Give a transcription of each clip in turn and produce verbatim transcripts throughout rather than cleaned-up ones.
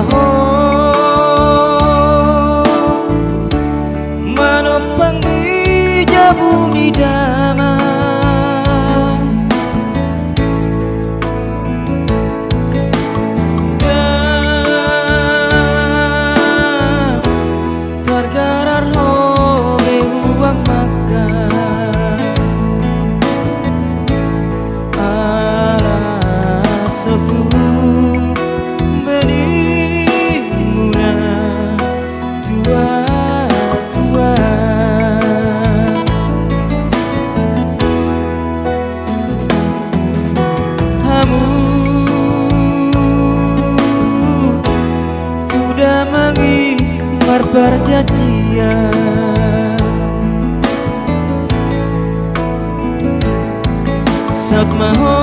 Ho, manompang di jabu ni damang. Ndang targarar ho be huang mangka. Ala so tung be nimuna tua-tua. Hamu tu damang i marparjanjian. Saut ma ho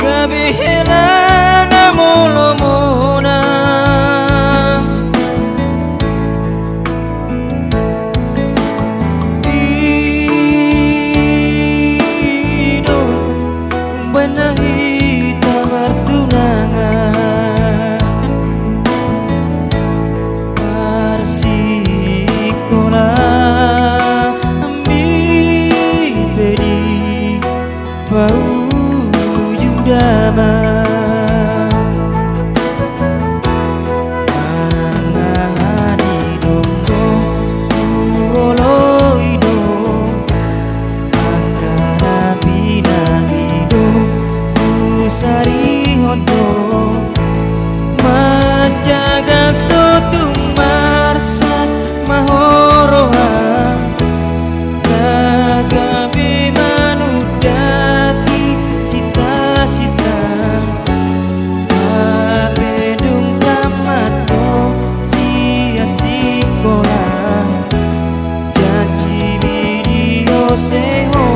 gabe hela na molo monang. I do umbahen na hita martunangan. Marsikola ami pe di paujung damang. Manang aha ni dongko tu oloi do, angka na pinangido tu sarihon do. Manjaga so tung marsak ma ho roha, na gabe manundati sita-sita. Hape dung tamat ho sian sikola, janji mi di ho seho.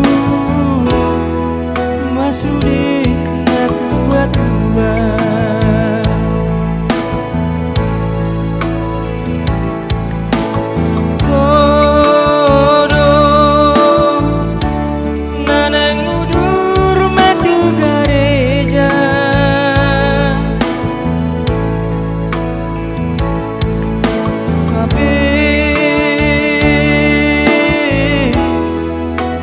Marpulung ma sude na tua-tua. Todo na naeng udur ma tu gareja. Hape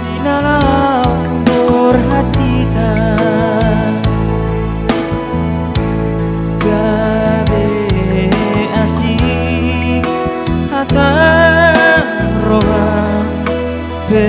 di na laho borhat hita, gabe asing hata roha pe